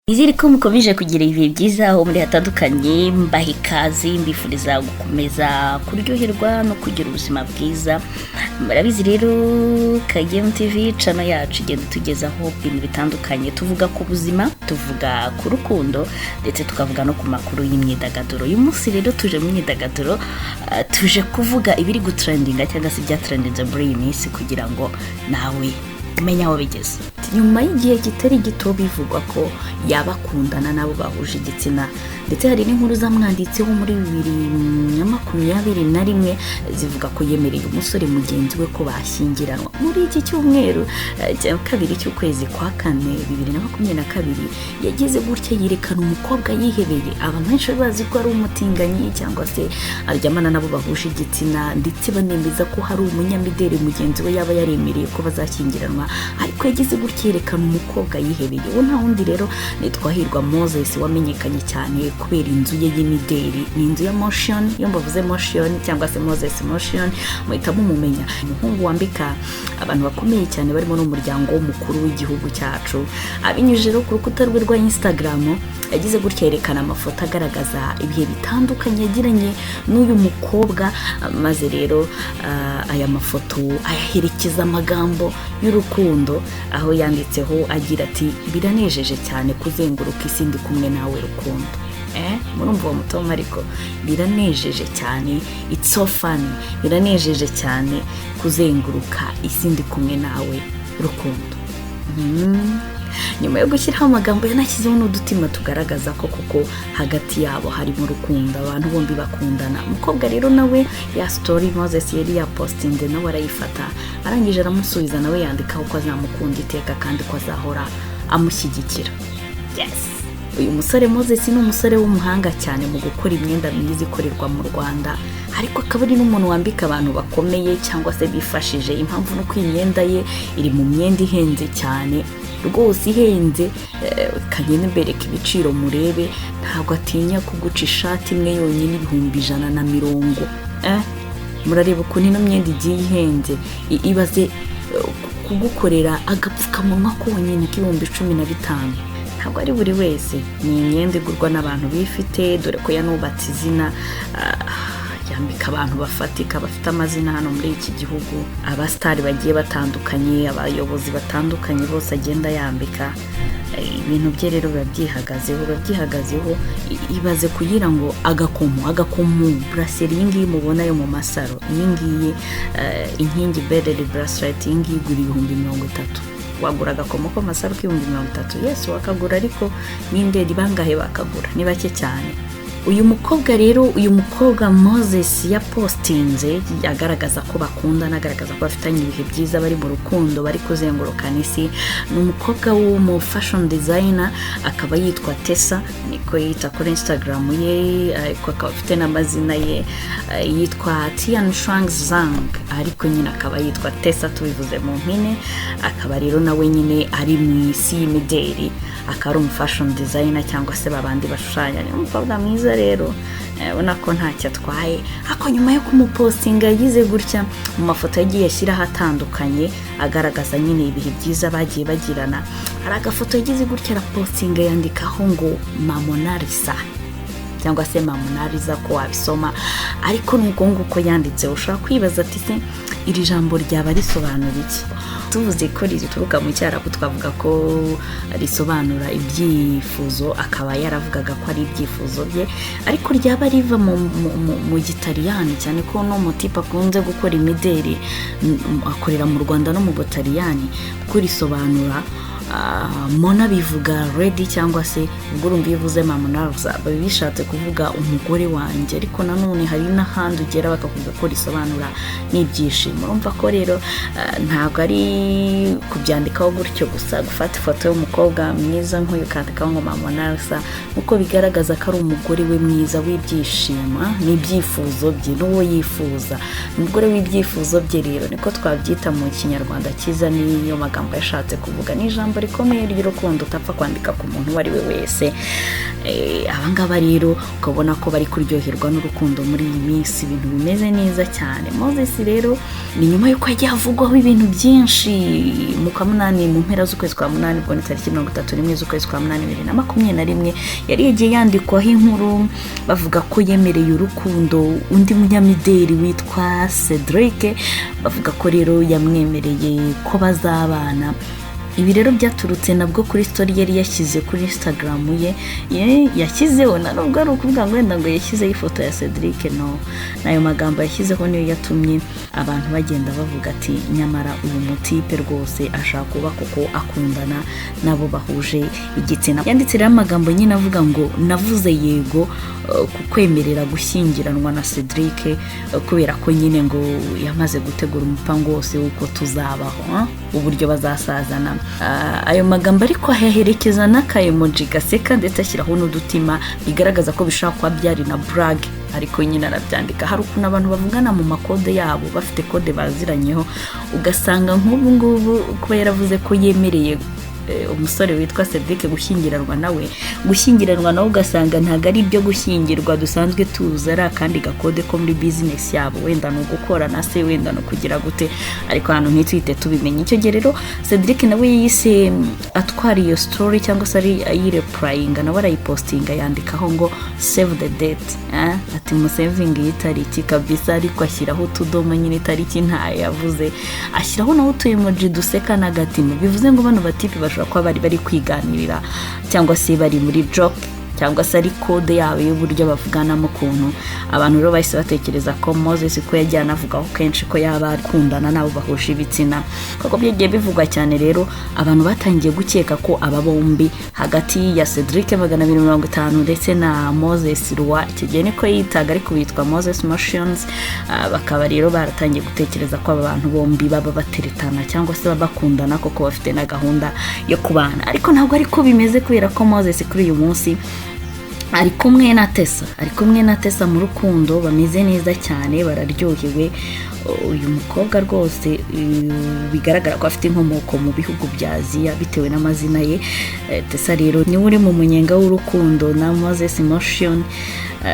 Nizere ko mukomeje kugira ibihe byiza aho muri hatandukanye. Mbaha ikaze, mbifuriza gukomeza kuryoherwa no kugira ubuzima bwiza. Murabizi rero, Kagemu TV channel yacu igenda itugezaho ibintu bitandukanye. Tuvuga ku buzima, tuvuga ku rukundo, ndetse tukavuga no ku makuru y'imyidagaduro. Uyu munsi rero tuje mu myidagaduro, tuje kuvuga ibiri gutrendinga cyangwa se ibyatrendinze muri iyi minsi, kugira ngo nawe umenye aho bigeze. Nyuma y'igihe kitari gito bivugwa ko yaba akundana n'abo bahuje igitsina, ndetse hari n'inkuru zamwanditseho muri 2021 zivuga ko yemereye umusore mugenzi we ko bashyingiranwa. Muri iki cyumweru cya kabiri cy'ukwezi kwa kane 2022, yagize gutya yerekana umukobwa yihebeye. Abantu benshi bari bazi ko ari umutinganyi cyangwa se aryamana n'abo bahuje igitsina, ndetse banemeza ko hari umunyamideli mugenzi we yaba yaremereye ko bazashyingiranwa. Ariko yagize gutya yerekana umukobwa yihebeye. Uwo nta wundi rero ni Twahirwa Moses, wamenyekanye cyane kubera inzu ye y'imideli, ni inzu ya Moshion. Iyo mbavuze Moshion cyangwa se Moses Moshion, muhita mumumenya. Umuhungu wambika abantu bakomeye cyane, barimo n'umuryango w'umukuru w'igihugu cyacu. Abinyujije rero ku rukuta rwe rwa Instagram, yagize gutya yerekana amafoto agaragaza ibihe bitandukanye yagiranye n'uyu mukobwa. Maze rero aya mafoto ayaherekeza amagambo y'urukundo, aho yanditseho agira ati: "Biranejeje cyane kuzenguruka isi ndi kumwe nawe, rukundo." Murumva uwo mutoma? Ariko biranejeje cyane, it's so funny, biranejeje cyane kuzenguruka isi ndi kumwe nawe, rukundo. Nyuma yo gushyiraho amagambo, yanashyizeho n'udutima tugaragaza ko koko hagati yabo harimo urukundo, abantu bombi bakundana. Umukobwa rero nawe, ya story Moses yari yapostinze, nawe arayifata, arangije aramusubiza, nawe yandikaho ko azamukunda iteka kandi ko azahora amushyigikira. Yes, uyu musore Moses ni umusore w'umuhanga cyane mu gukora imyenda myiza ikorerwa mu Rwanda, ariko akaba ari n'umuntu wambika abantu bakomeye cyangwa se bifashije. Impamvu ni uko iyi myenda ye iri mu myenda ihenze cyane rwose, ihenze. Kagenda mbereka ibiciro murebe. Ntabwo atinya kuguca ishati imwe yonyine 150,000. Murareba ukuntu ino myenda igiye ihenze. Ibaze kugukorera agapfukamunwa konyine k'15,000. Ntabwo ari buri wese, ni imyenda igurwa n'abantu bifite, dore ko yanubatse izina, yambika abantu bafatika bafite amazina hano muri iki gihugu, abasitari bagiye batandukanye, abayobozi batandukanye, bose agenda yambika. Ibintu bye rero biba byihagazeho, biba byihagazeho. Ibaze kugira ngo agakomo, bracelet iyi ngiyi mubona yo mu masaro, iyi ngiyi, Inkingi beryl bracelet, iyi ngiyi igura 30,000. Wagura agakomo k'amasaro k'30,000? Yes, wakagura, ariko n'indedi bangahe bakagura? Ni bake cyane. Uyu mukobwa rero, uyu mukobwa Moses yapostinze agaragaza ko bakundana, agaragaza ko bafitanye ibihe byiza, bari mu rukundo, bari kuzengurukana isi, ni umukobwa w'umu fashion designer, akaba yitwa Tessa, niko yita kuri Instagram ye, ariko akaba afite n'amazina ye, yitwa Tian Shuang Zhang, ariko nyine akaba yitwa Tessa tubivuze mu mpine. Akaba rero nawe nyine ari mu isi y'imideli, akaba ari umu fashion designer cyangwa se babandi bashushanya. Ni umukobwa mwiza rero, ubona ko ntacyo atwaye. Ariko nyuma yo kumupostinga, yagize gutya mu mafoto yagiye ashyiraho atandukanye agaragaza nyine ibihe byiza bagiye bagirana, hari agafoto yagize gutya arapostinga, yandikaho ngo "Mamonarisa" cyangwa se "Mamonariza" ko wabisoma, ariko ni uko nguko yanditse. Ushobora kwibaza ati: "Se iri jambo ryaba risobanura iki?" Tuvuze ko rituruka mu Cyarabu, twavuga ko risobanura ibyifuzo, akaba yaravugaga ko ari ibyifuzo bye, ariko ryaba riva mu Gitaliyani, cyane ko no mutipe akunze gukora imideri, akorera mu Rwanda no mu Butaliyani, kuko risobanura Mona bivuga lady, cyangwa se ubwo urumva iyo uvuze Mamonarza biba bishatse kuvuga umugore wanjye. Ariko nanone hari n'ahandi ugera bakavuga ko risobanura n'ibyishimo. Urumva ko rero ntabwo ari kubyandikaho gutyo gusa. Gufata ifoto y'umukobwa mwiza nk'uyu ukandikaho ngo "Mamonarza", nkuko bigaragaza ko ari umugore we mwiza w'ibyishimo n'ibyifuzo bye, n'uwo yifuza, umugore w'ibyifuzo bye rero niko twabyita mu Kinyarwanda cyiza. Niyo magambo yashatse kuvuga, ni ijambo. ijambo rikomeye ry'urukundo utapfa kwandika ku muntu uwo ari we wese. Abangaba rero ukabona ko bari kuryoherwa n'urukundo muri iyi minsi, ibintu bimeze neza cyane. Moses rero ni nyuma y'uko yagiye avugwaho ibintu byinshi mu kwa munani, mu mpera z'ukwezi kwa munani, ubwo ni tariki 31 z'ukwezi kwa munani 2021, yari yagiye yandikwaho inkuru bavuga ko yemereye urukundo undi munyamideli witwa Cedric, bavuga ko rero yamwemereye ko bazabana. Ibi rero byaturutse nabwo kuri story yari yashyize kuri Instagram ye, yashyizeho, na nubwo ari ukuvuga ngo wenda ngo yashyizeho ifoto ya Cedric, no n'ayo magambo yashyizeho niyo yatumye abantu bagenda bavuga ati nyamara uyu mutipe rwose ashaka kuba kuko akundana n'abo bahuje igitsina. Yanditse rero amagambo nyine avuga ngo navuze yego ku kwemerera gushyingiranwa na Cedric, kubera ko nyine ngo yamaze gutegura umupango wose w'uko tuzabaho, uburyo bazasazana. Ayo magambo ariko ayaherekeza n'aka emoji gaseka, ndetse ashyiraho n'udutima, bigaragaza ko bishobora kuba byari na blague, ariko nyine arabyandika. Hari ukuntu abantu bavugana mu makode yabo, bafite code baziranyeho, ugasanga nk'ubu ngubu kuba yaravuze ko yemereye umusore witwa Cedric gushyingiranwa nawe, ugasanga ntabwo ari ibyo gushyingirwa dusanzwe tuzi, ari akandi gakode ko muri bizinesi yabo, wenda ni ugukorana se, wenda ni ukugira gute, ariko ahantu ntitwite tubimenye. Icyo gihe rero Cedric nawe yise atwara iyo story cyangwa se ari ayirepurayinga, nawe arayipostinga, yandikaho ngo "Save the date", ati musevingi iyi tariki kabisa, ariko ashyiraho utudomo nyine, itariki ntayo yavuze, ashyiraho nawe utu emoji duseka n'agatima, bivuze ngo bano batipe bashobora kuba bari bari kwiganirira, cyangwa se bari muri joke, cyangwa se ari code yabo y'uburyo bavuganamo ukuntu. Abantu rero bahise batekereza ko Moses, ko yagiye anavugaho kenshi ko yaba akundana n'abo bahuje ibitsina, kuko byagiye bivugwa cyane, rero abantu batangiye gukeka ko aba bombi, hagati ya Cedric 250 ndetse na Moses Rwa, icyo gihe niko yitaga ariko witwa Moses Moshions, bakaba rero baratangiye gutekereza ko aba bantu bombi baba bateretana cyangwa se baba bakundana koko, bafite na gahunda yo kubana. Ariko ntabwo ariko bimeze, kubera ko Moses kuri uyu munsi ari kumwe na Tessa, ari kumwe na Tessa mu rukundo, bameze neza cyane, bararyohewe. Uyu mukobwa rwose bigaragara ko afite inkomoko mu bihugu bya Aziya bitewe n'amazina ye. Tessa rero niwe uri mu munyenga w'urukundo na Moses Motion,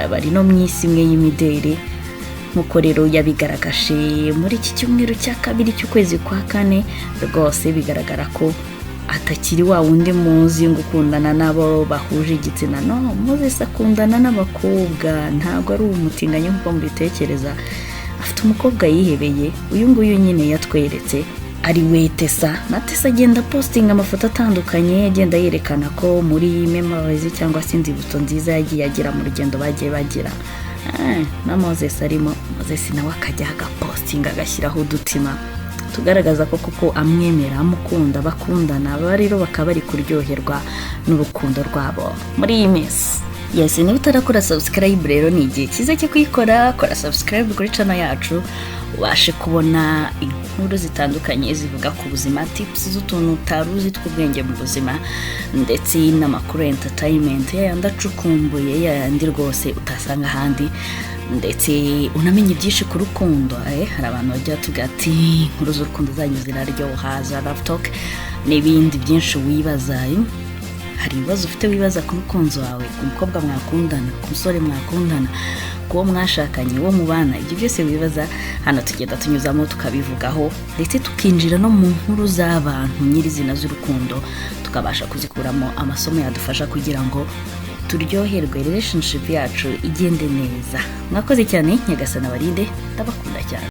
bari no mu isi imwe y'imideli, nk'uko rero yabigaragaje muri iki cyumweru cya kabiri cy'ukwezi kwa kane. Rwose bigaragara ko atakiri wa wundi muzi ngo ukundana n'abo bahuje igitsina. No Moses akundana n'abakobwa, ntabwo ari umutinganyi nk'uko mubitekereza. Afite umukobwa yihebeye, uyu nguyu nyine yatweretse ari we Tessa. Na Tessa agenda postinga amafoto atandukanye, agenda yerekana ko muri memories cyangwa se inzibutso nziza yagiye agira mu rugendo bagiye bagira, na Moses arimo. Moses nawe akajya agapostinga, agashyiraho udutima tugaragaza ko koko amwemera, amukunda, bakundana. Aba rero bakaba bari kuryoherwa n'urukundo rwabo muri iyi minsi. Yes, niba utarakora subscribe rero ni igihe cyiza cyo kuyikora. Kora subscribe kuri channel yacu, ubashe kubona inkuru zitandukanye zivuga ku buzima, tips z'utuntu utari uzi tw'ubwenge mu buzima, ndetse n'amakuru ya entertainment yayandi acukumbuye, yayandi rwose utasanga ahandi, ndetse unamenye byinshi ku rukundo. Hari abantu bajya batubwira ati inkuru z'urukundo zanyu ziraryoha, za love talk n'ibindi byinshi wibaza. Hari ibibazo ufite wibaza ku mukunzi wawe, ku mukobwa mwakundana, ku musore mwakundana, ku wo mwashakanye, uwo mubana, ibyo byose wibaza, hano tugenda tunyuzamo tukabivugaho, ndetse tukinjira no mu nkuru z'abantu nyirizina z'urukundo, tukabasha kuzikuramo amasomo yadufasha kugira ngo turyoherwe, relationship yacu igende neza. Mwakoze cyane, Nyagasana barinde, ndabakunda cyane.